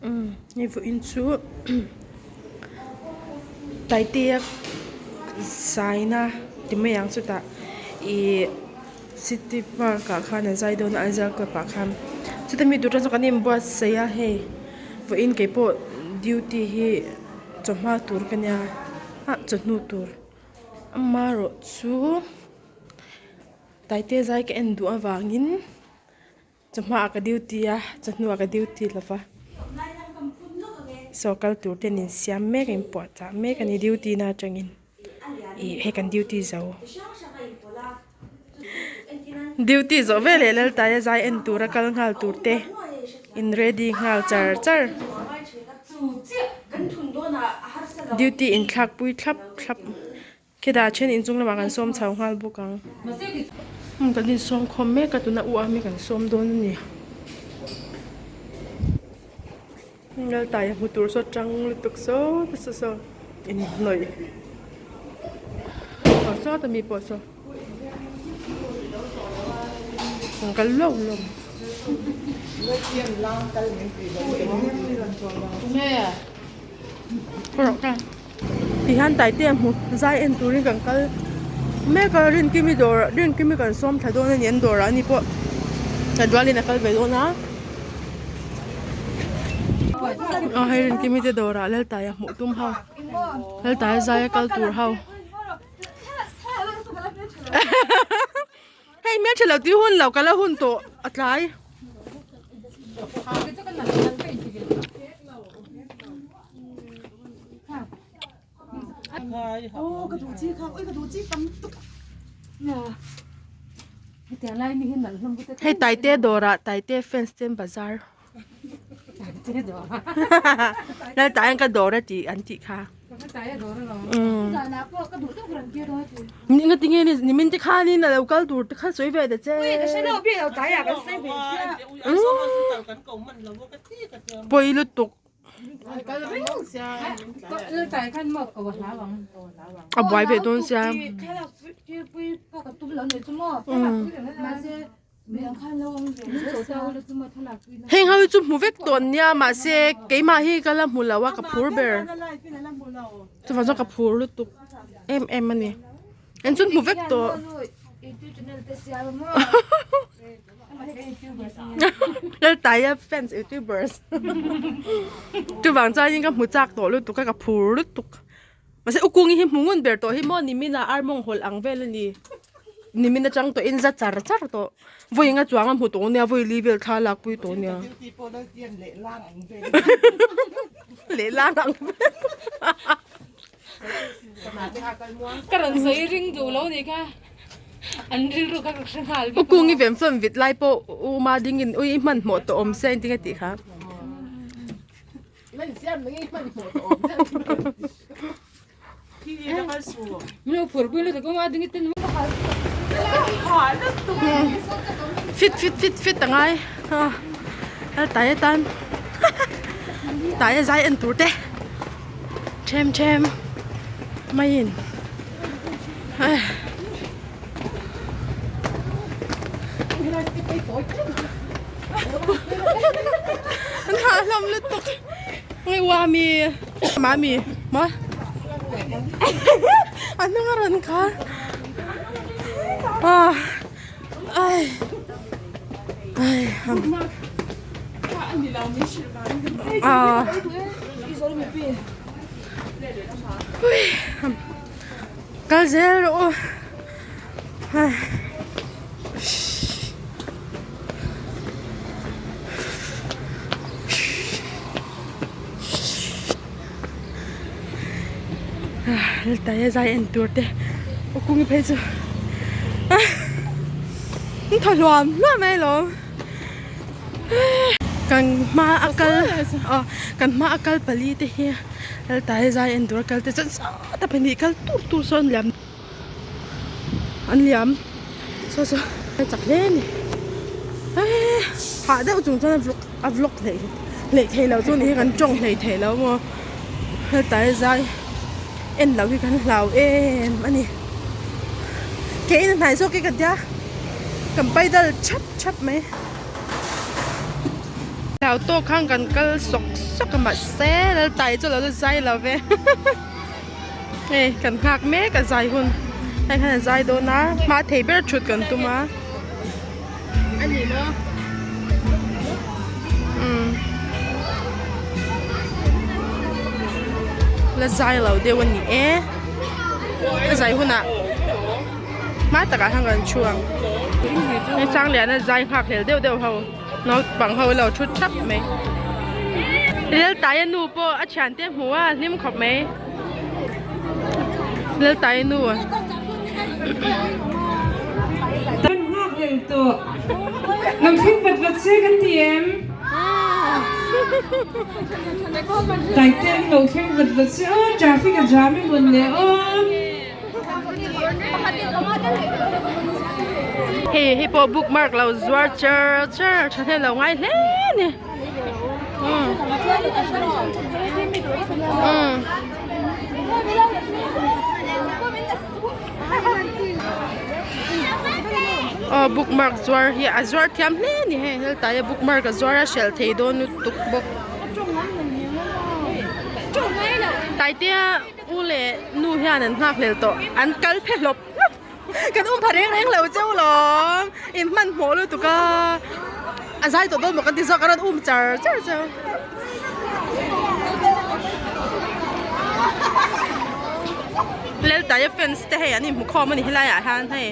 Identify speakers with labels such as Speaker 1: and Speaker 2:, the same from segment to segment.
Speaker 1: Umm hei vawiin chu Taitea zaina ti mai ang chutah ihh city park ah khan an zai dawn a Aizawl club ah khan chuta mi tur te chu kan inbuatsaih a hei vawiin keipawh duty hi chawhma tur ka nia ah chawhnu tur amaherawh chu Taitea zai ka en duh avangin. Chawhmaah ka duty a, chawhnuah ka duty lo va. Saw kal tur ten insiam mek a inpuahchah mek a ni duty na atangin ih hei kan duty zo. Duty zawh veleh Laltaia zai en tura kal nghal tur te in ready nghal char char. Duty inthlak pui thlap thlap. Khitah then inchung lamah kan sawm chho nghal bawk ang. Hmun kan insawm khawm mek a tuna u ami kan sawm dawn a ni. Laltaia hmu tur saw tang lutuk saw te saw saw inhnawih aw sawta mi pawh saw an kal luau luau. Tihian Taitea hmu zai en turin kan kal mek a Rinkimi dawr Rinkimi kan sawm thla dawn a ni an dawrah ani pawh ka rualin a kal ve dawn a aw hei Rinkimi te dawrah Laltaia hmuh tum ho Laltaia zai a kal tur ho hei hmeltha lo tih hun lo ka la hun tawh a tlai. Hei Taite dawrah Taite fans te an bazar Laltaia'n ka dawr a tih an tih kha Engatinge nimin te khanin a lo kal tur te kha sawi ve ta che Pawi lutuk. A buai ve dawn sia. Heng ho hi chu hmu vek tawh an nia mahse keimah hi ka la hmu lo a ka phur ber. Chuvang chuan ka phur lutuk em em a ni. Eng chu hmu vek tawh. Laltaia fans youtubers chuvang chuanin ka hmu chak tawh lutuk a ka phur lutuk mahse u kungi hi hmu ngun ber tawh hi maw nimin ah armawng hawlh ang vel a ni nimin atang tawhin za char char tawh vawi enga chuang a hmu tawh nia vawi li vel thla lak pui tawh nia lehlang ang vel
Speaker 2: Ka rawn sawi ring duh lo ni kha an rilru kha ka hre nghal vek.
Speaker 1: U Kungi vem chuan vit lai pawh U Ma dingin ui i hmanhmawh tawh awm se engtin nge tih kha. Fit fit fit fit a ngai a tai atan tai a zai en tur te them them maiin an hah hlawm lutuk ngaihwa mi mami maw a hnung a rawn khar ah ai ai ah kal zel rawh u ai. Laltaia zai en tur te aw kungi phei chu an thaw hluam hluam mai alawm kan hma a kal aw kan hma a kal pali te hi Laltaia zai en tur a kal te chuan sawta pahnih kal tur tur sawn an liam an liam saw saw a chak hle a ni hah deuh chung chuan a vlog a vlog hleih hleih theih loh chu a ni hi kan tawng hleih theih loh maw heltai zai en loh hi kan hlau em a ni ke in a hnai zawk e ka tia kan paidal thap thap mai. hlau tawk khan kan kal sawk sawk a mahse Laltai chu a lo la zai lo ve hei kan nghak mek a zai hun hei khan a zai dawn a hma thei ber thut kan tum a umm la zai lo deuh a ni e a zai hunah. Hma takah khan kan thu ang. Hei Sangliana zai nghak hlel deuh deuh ho naupang ho lo thu thap mai. Laltaia nu pawh a thiante hmu a hlim khawp mai. Laltaia nu.
Speaker 2: Kan nghak hlel tawh. Lo thleng vat vat se kan ti em? Taite an lo thleng vat vat se aw traffic a jam i mawn le aw.
Speaker 1: Hei hei pawh bookmark lo zuar char char tha hnem lo ngai hle a ni umm umm aw bookmark zuar hi a zuar thiam hle a ni hei heltaia bookmark a zuar a hrelh thei dawn lutuk bawk taitea. U leh nu hian an nghak hlel tawh, an kal phe hlawp hlawp. Kan um pha reng reng lo cheu lawm, in hmanhmawh lutuk a, a zai tawh dawn maw kan ti zawk a rawn um char char cheu. Leltaia fans te hei an inhmu khawm a ni helai ah hian hei.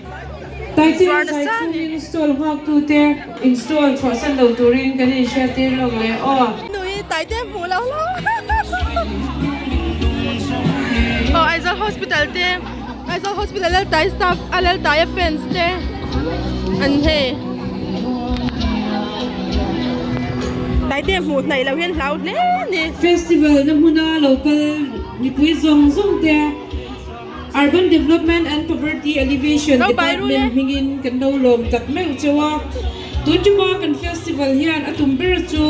Speaker 2: Taitea zai chhung install nghak tute install chhuahsan lo turin kan inhriattir lawk leh aw.
Speaker 1: Nui Taitea hmuh lo lo. Aw Aizawl Hospital te Aizawl Hospital Laltai staff a Laltaia fans te an hei. Taitea hmuh hnaih loh hian hlau hle a ni.
Speaker 2: Festival na hmuna local mipui zawng zawng te. Urban Development and Poverty Alleviation Department hmingin kan lo lawm tak meuh cheu a. Tun tuma kan festival hian a tum ber chu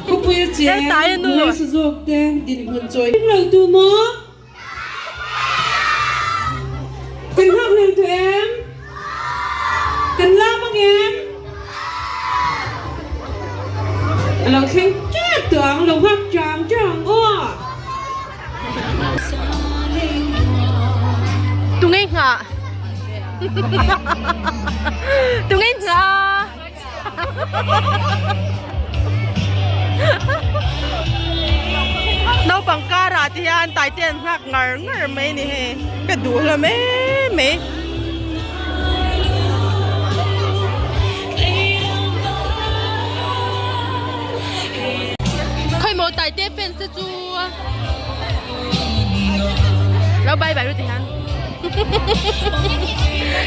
Speaker 2: khawpuia cheng harsa zawk te dinhmun chawi lo tu maw? Kan nghak hlel tu em? Kan lam ang em? A lo thleng tep tawh ang, lo nghak chang chang aw.
Speaker 1: Tungei nghah Tungei nghah Naupang karah te hian taite an nghak ngar ngar mai a ni hei ka duh hlawm em mai. Khawimaw taite fans te chu. Lo bye bye ru ti hian.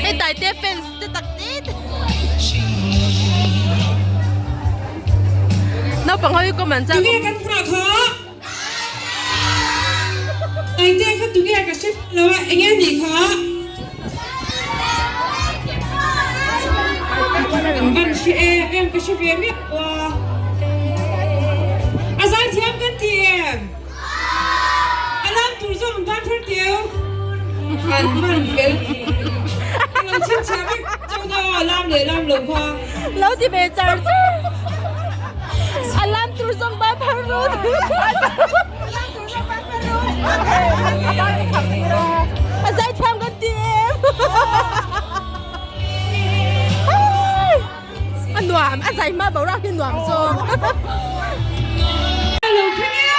Speaker 1: Hei taite fans te tak te te. Naupang ho hi comment chak.
Speaker 2: Tunge kan nghah kha? Taite kha tunge ka hre lo a enge nih kha? An van hre em em ka hre ve miah lo a. A zaithiam kan ti em? A lam tur zawng an ban thar teu. An van fel. Ka lo chhinchhiah vek chauh na aw a lam leh lam lo kha.
Speaker 1: Lo ti ve char char. A lam tur zawng ban thar rut. A zaithiam kan ti em? A nuam, a zai hma boruak hi nuam zawk.
Speaker 2: A lo thleng e.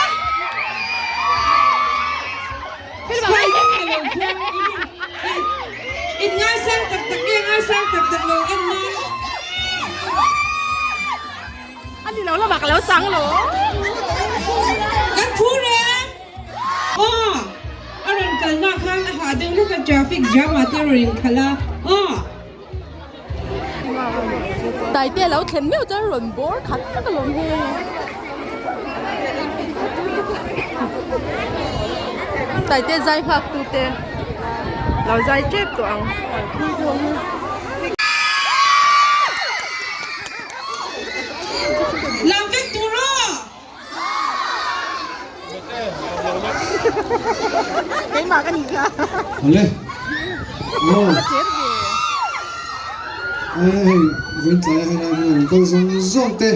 Speaker 2: A lo thleng in ngaisang tak tak nge ngaisang tak tak lo en nan.
Speaker 1: A ni lo lamah ka lo chang lo.
Speaker 2: Kan thu reng. Aw, a rawn kalna khan a hah deuh hlek a traffic jam ah te a rawn inkhalh a. Aw.
Speaker 1: Taite a lo thlen meuh chuan rawn bawr khat vek alawm hei. Taite zai nghak tute lo zai tep tawh ang.
Speaker 2: Lam vek tur aw!
Speaker 1: Keimah ka nih kha.
Speaker 3: Ale. Aw. Ai hei vawiin tlai a helai hmun an kal zawng zawng te.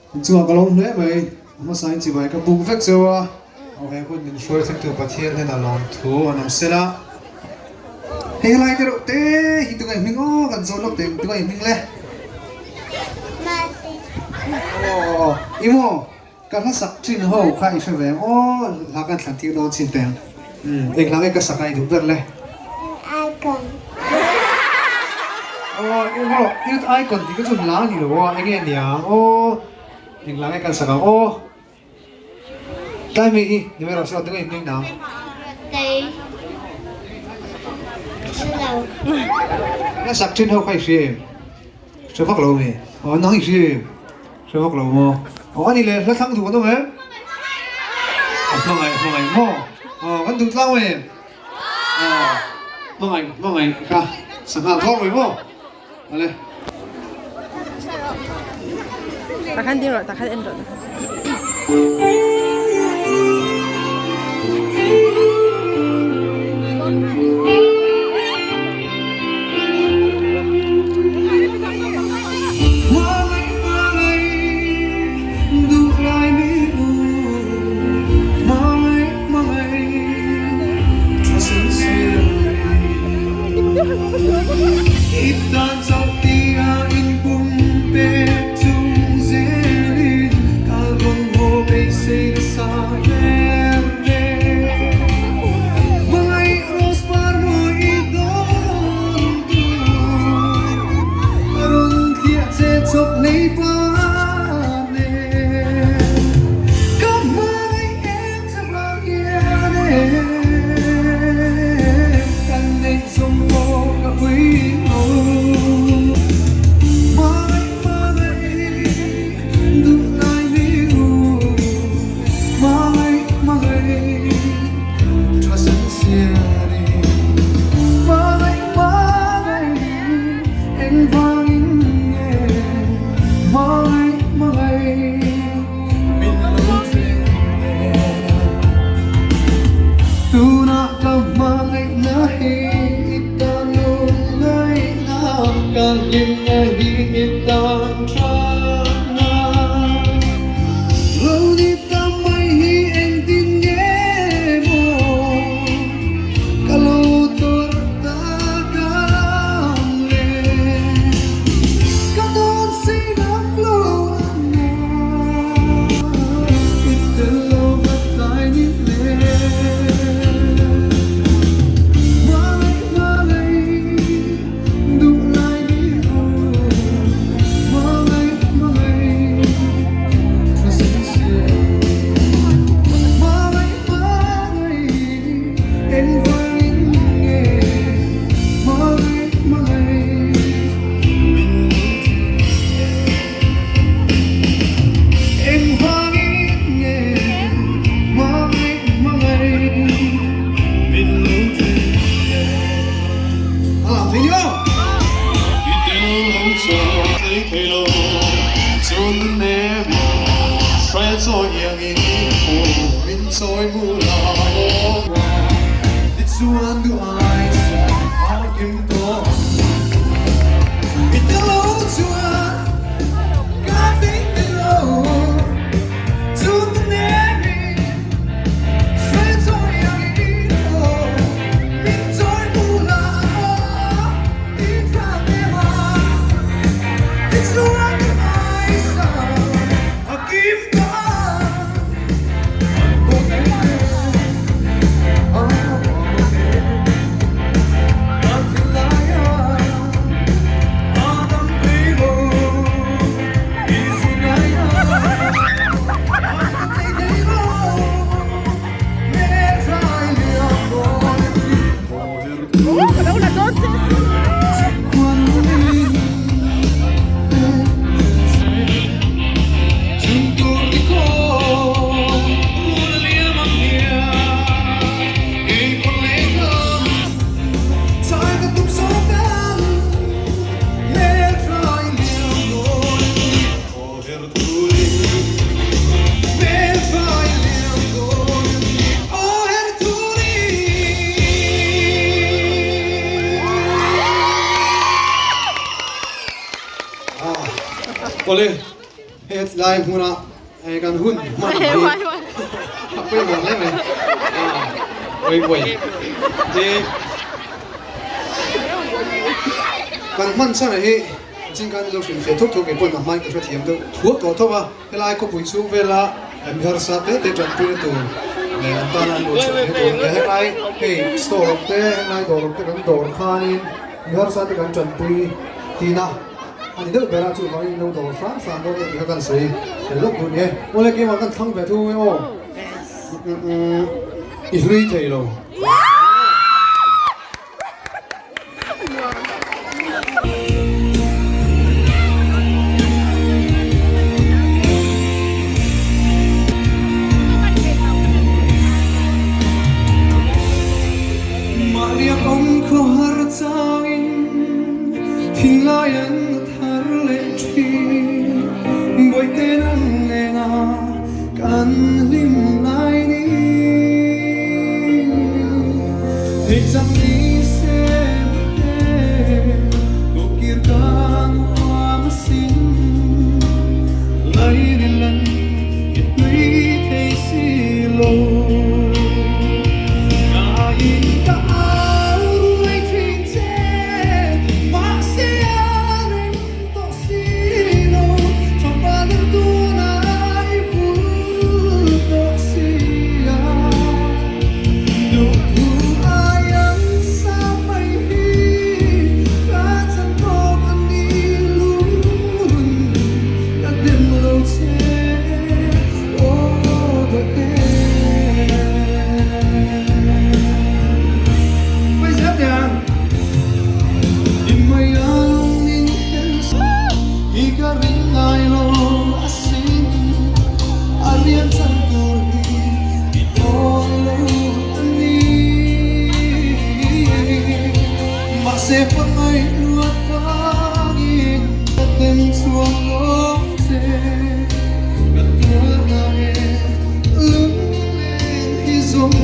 Speaker 3: Chungah ka lawm hle mai, a hmasain chibai ka buk vek cheu a, aw he hun min hruai thlengtu Pathian hnenah lawmthu an awm sel a. Hei helai te reuh te hi tunge hming aw kan zawn lawk teh tunge hming le? Aw i maw ka hla sak thin ho kha i hre ve ang aw hla kan thlan tir dawn chin teh ang eng hla nge ka sak a i duh ber le?
Speaker 4: Icon.
Speaker 3: Aw i maw youth icon tih kha chu hla a ni lo a enge niang aw eng hla nge kan sak ang aw. Tlai mi hi ni mai rawh se aw tunge hming nang?
Speaker 4: Tei Hre lo.
Speaker 3: Na sak thin ho kha i hria em? Hre vak lo mi? Aw nang i hria em? Hre vak lo maw? Aw ani le hla thlang duh kan awm em? A hmangaih hmangaih maw? Aw kan duh tlang em? Aw hmangaih hmangaih kha sangha thawr mai maw? Ale.
Speaker 1: Takhan ding rawh, takhan en rawh.
Speaker 3: Awle, hei Hetlai hmuna kan hun hman hi a pawimawh hle mai. Oi oi hi kan hman chhan hi chin khan lo hrilh fiah thuk thuk kei pawn a hmain ka hrethiam deuh thuak tawh tho a. Helai khawpui chhung vela mi harsa te te tanpuina tur leh an tana an luh chhuah theihna tur a ni a. Helai hei store awm te helai dawr awm te kan dawr khanin mi harsa te kan tanpui tihna a ni deuh ber a, chuvangin in lo dawr hram hram dawn nia tih kha kan sawi tel lawk duh ni e. Awle keimah kan thlang ve thung e aw. I hlui thei lo. Mahni a awm khawhar changin thinlai an thar leh thin. Bawihte nang nena kan hlim lai ni. Thei chang ni se bawihte tukir kan huam asin. Lairilan i tui thei si lo. Ka in ka au ruai thin che, mahse a rem tawh si lo. Thapa lam tuna i vul tawh si a. Duhthu aiang sa mai hi ka chan tawk a ni lungrun. Ka dem lo che aw Bawihte. Hmai zel teh ang. I mai ang in hi ka ring ngai lo asin. A rian chan tur hi i tawn lo a ni. Mahse hmangaih luat vangin ka dem chhuak dawn che. Ka tuar na e lunglen hi zawng.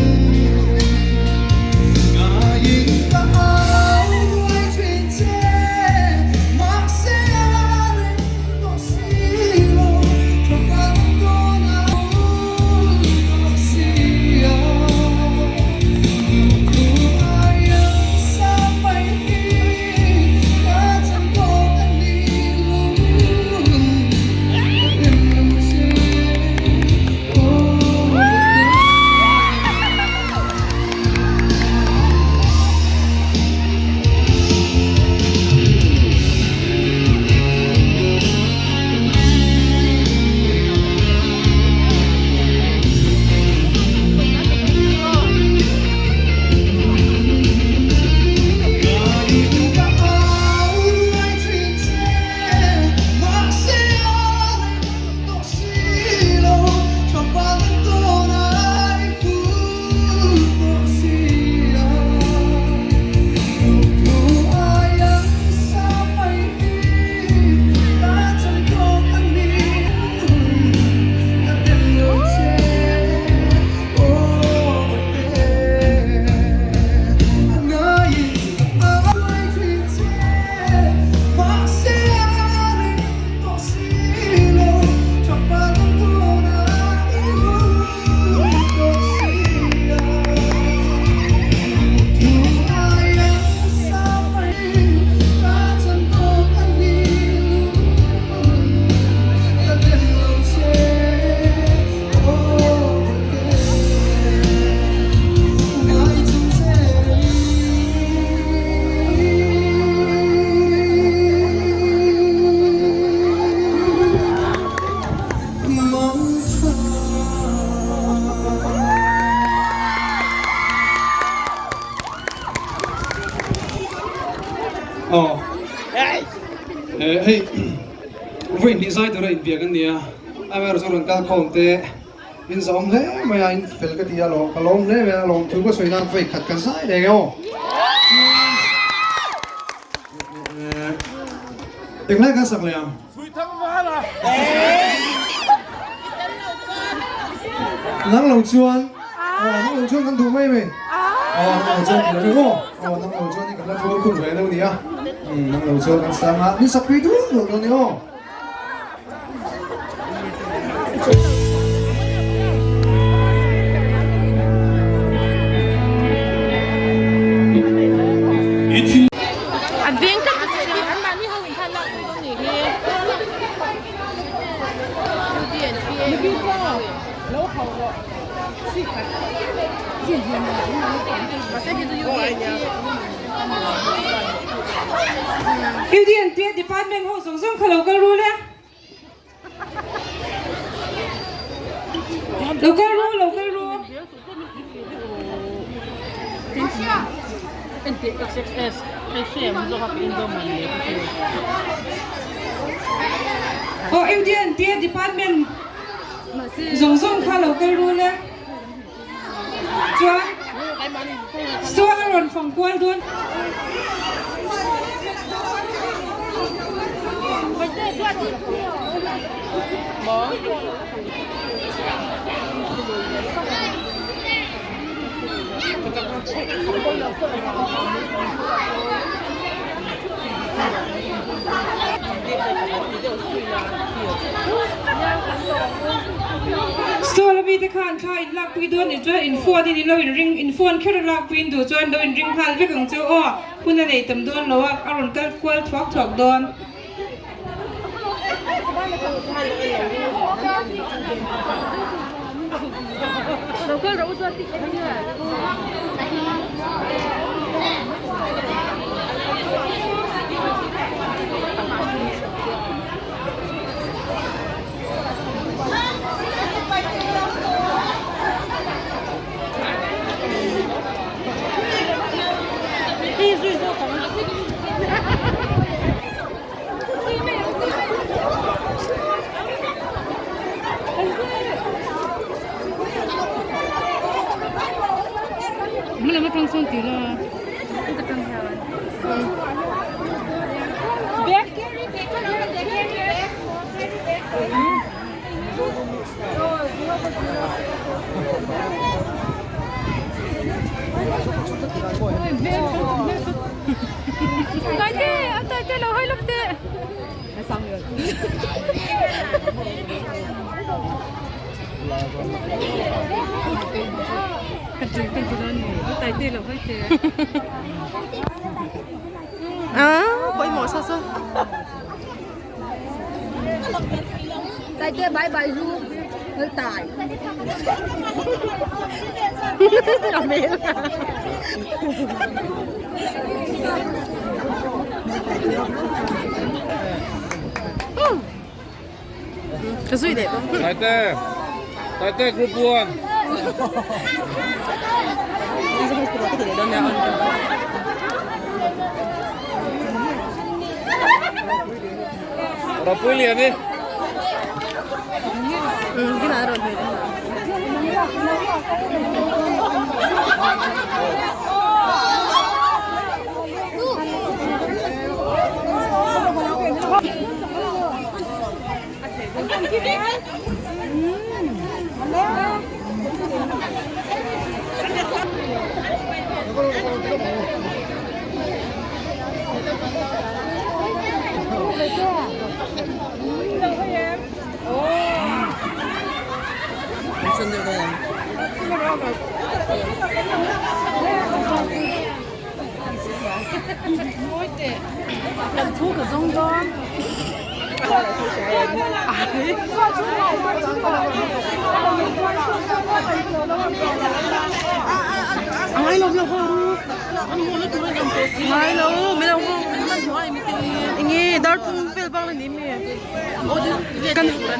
Speaker 3: Ngaiin ka au ruai thin che, mahse a rem tawh si lo. Tha fan dawn a ul tawh si a. Duhtu aiang sa mai hi ka chan tawk a ni lung ka dem lo che aw ka dem. Aw hei vawi hnih zai tura inbiak an nia amaherawhchu chu rawn kal khawm te in zawm hle mai a in fel ka ti a lawm ka lawm hle mai a lawmthu ka sawi nan vawi khat ka zai leh ang e aw. Englai kan sak leh ang? Nang lo chuan aw nang lo chuan kan duh mai mai aw nang lo chuan kan lo aw nang lo chuan kan la thur khum ve deuh nia nang lo chuan kan sang a min sak pui duh duh dawn ni aw.
Speaker 1: An veng tlat a che an mahni ho in khan lak pui dawn nih hi.
Speaker 2: UDNP department ho zawng zawng kha lo kal ru le. Lo kal ru, lo kal ru. Aw UDNP department zawng zawng kha lo kal ru le. Chuan sawn a rawn fang kual dawn. Stall a mite khan thla in lakpui dawn nih chuan in phone in ilo in ring in phone kher a lakpui in duh chuan lo in ring nghal vek ang chu aw hun a nei tam dawn lo a a rawn kal kual thuak thuak dawn.
Speaker 5: Taite Taite group 1 Ropui lian i.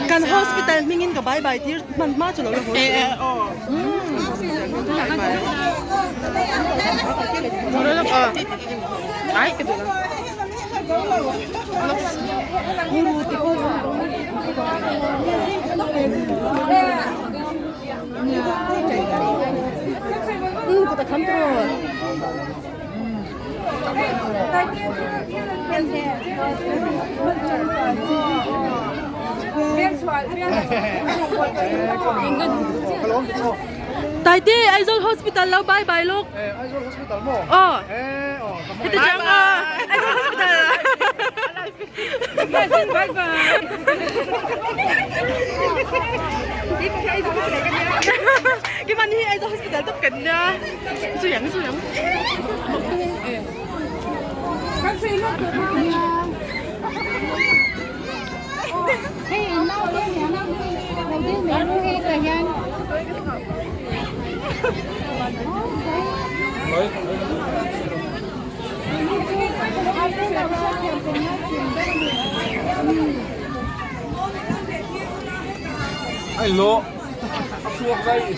Speaker 1: Kan hospital hmingin ka bye bye tir hman hma chu lo la haw se. Taite Aizawl Hospital lo bye bye lawk.
Speaker 3: Aizawl Hospital maw?
Speaker 1: Aw.
Speaker 3: Aw.
Speaker 1: Heti chang a Aizawl Hospital. Keimah ni hi Aizawl Hospital tawp kan nia zu yang zu yang.
Speaker 5: Ai lo a chhuak daih.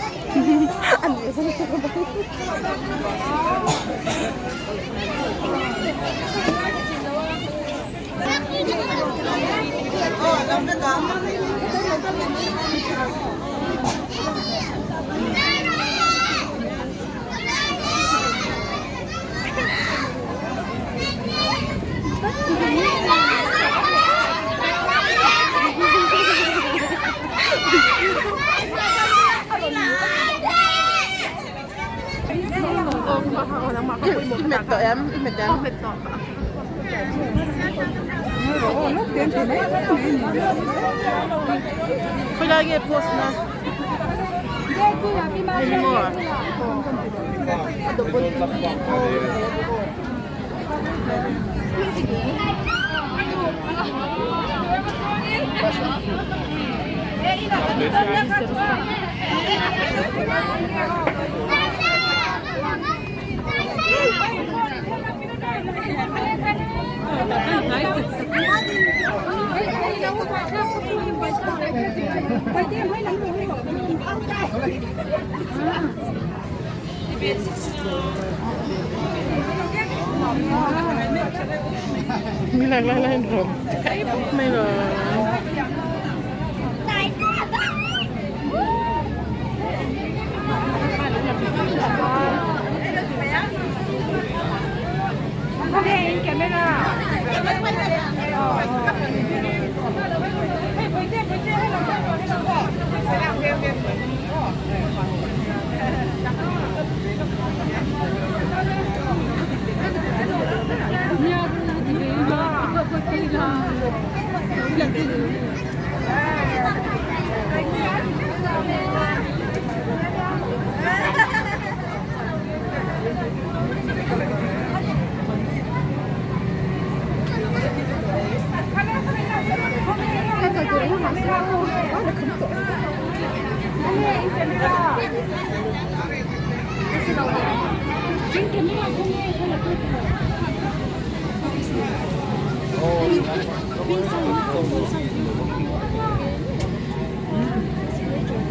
Speaker 1: Khawilai nge post na? Hei maw?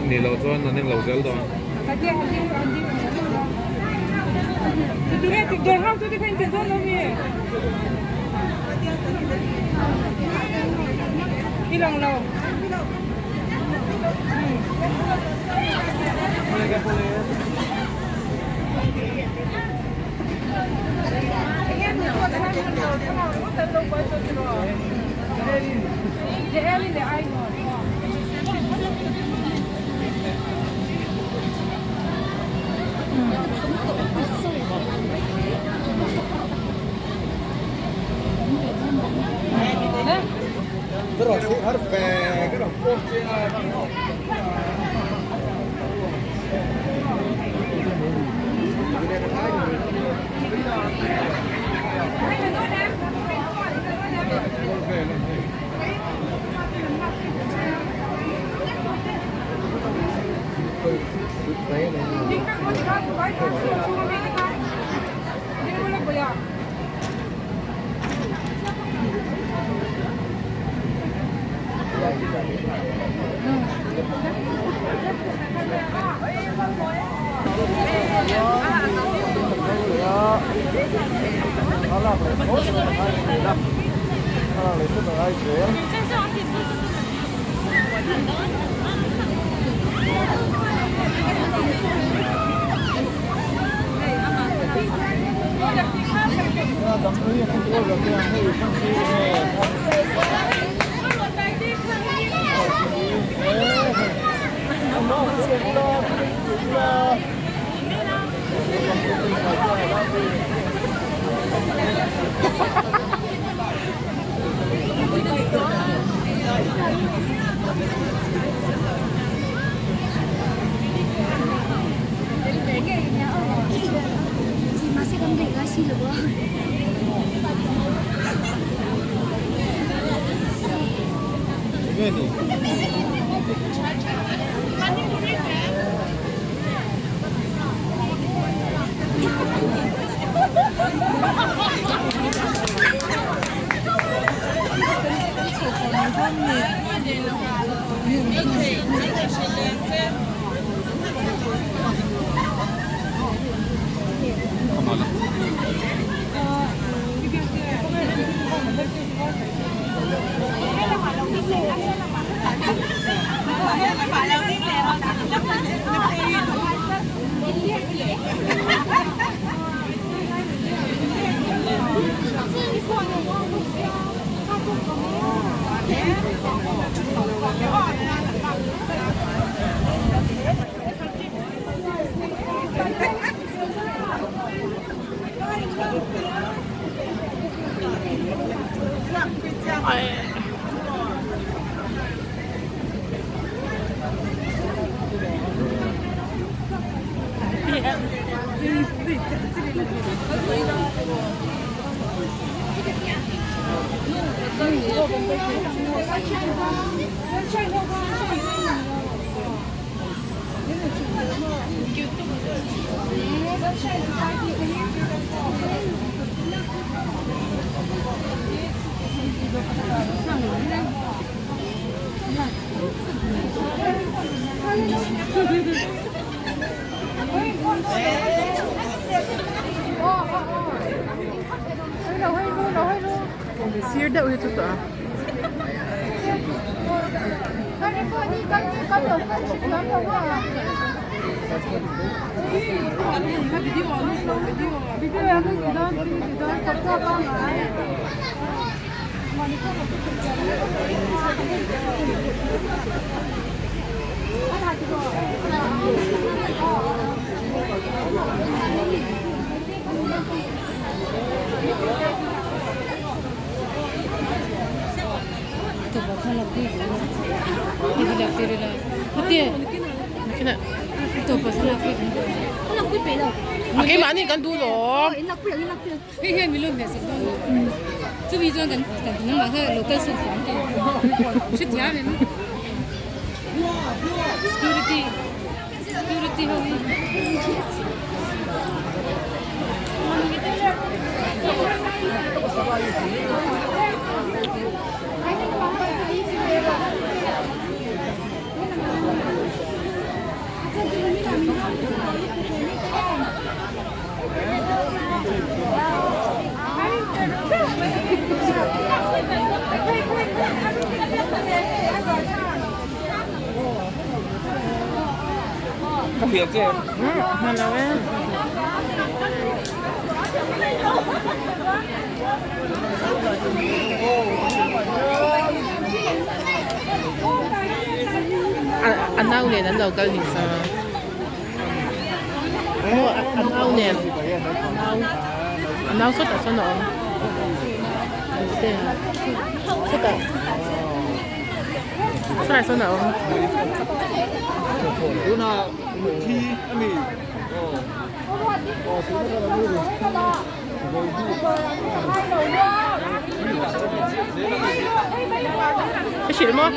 Speaker 5: Ni lo chuan an englo zel dawn.
Speaker 1: Sir deuh hi chu tawh a. Keimahni kan duh lawm.
Speaker 5: Ka hliam che em?
Speaker 1: Hman lo e. A nau nen an lo kal ni sa. A nau nen. A nau sawtah sawn a awm. Sawtah. Sawtah sawn a awm. Ka hrilh maw?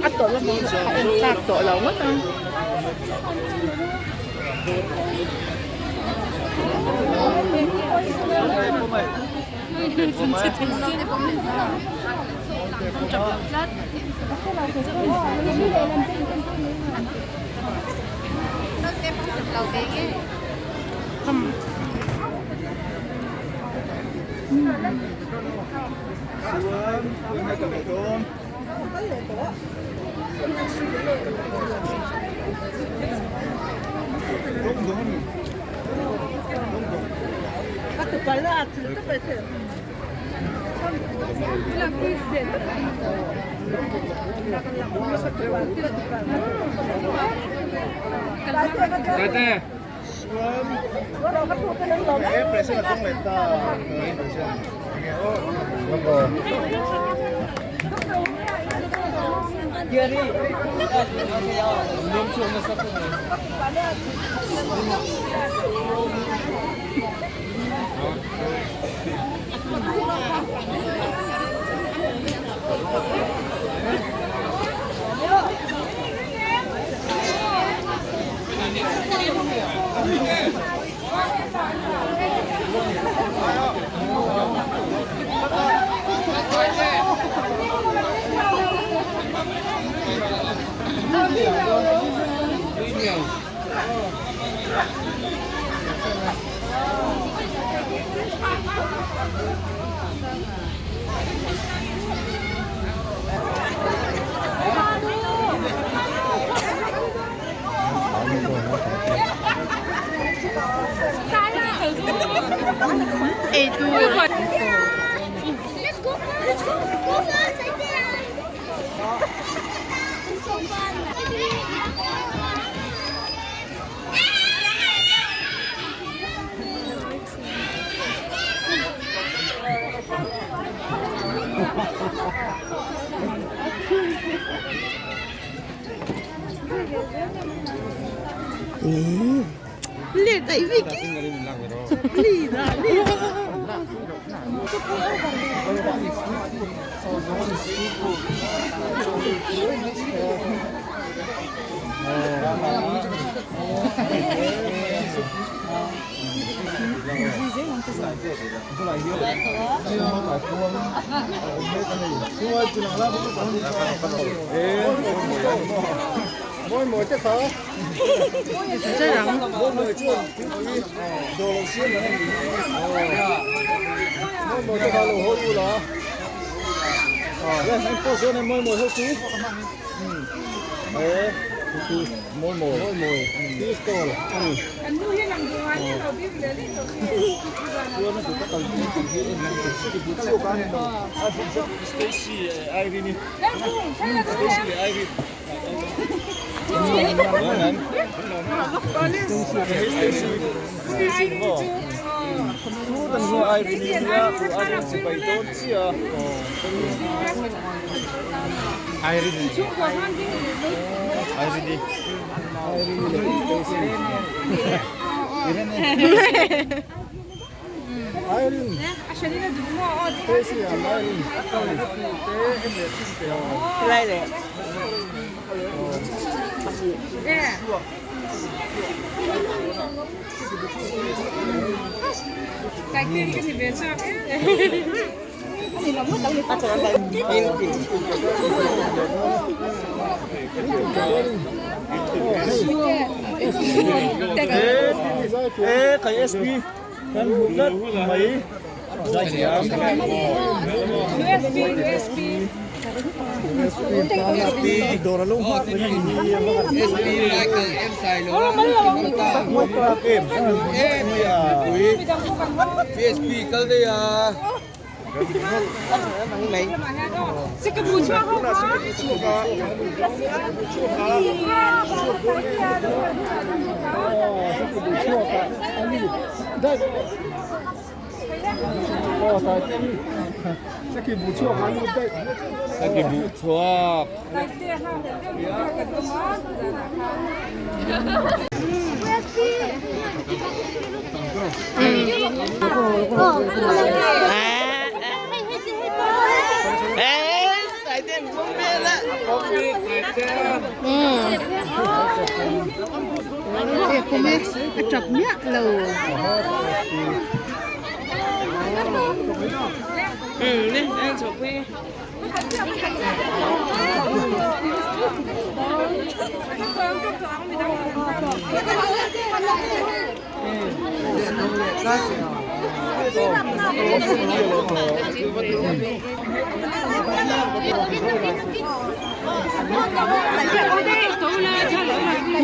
Speaker 1: A tawh lamah a en tlak tawh lo ngawt ang. Eitur.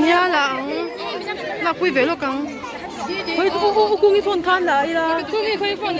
Speaker 1: Nia la ang lakpui ve lawk ang khawi u u kungi phone khan la ila kungi khawi phone.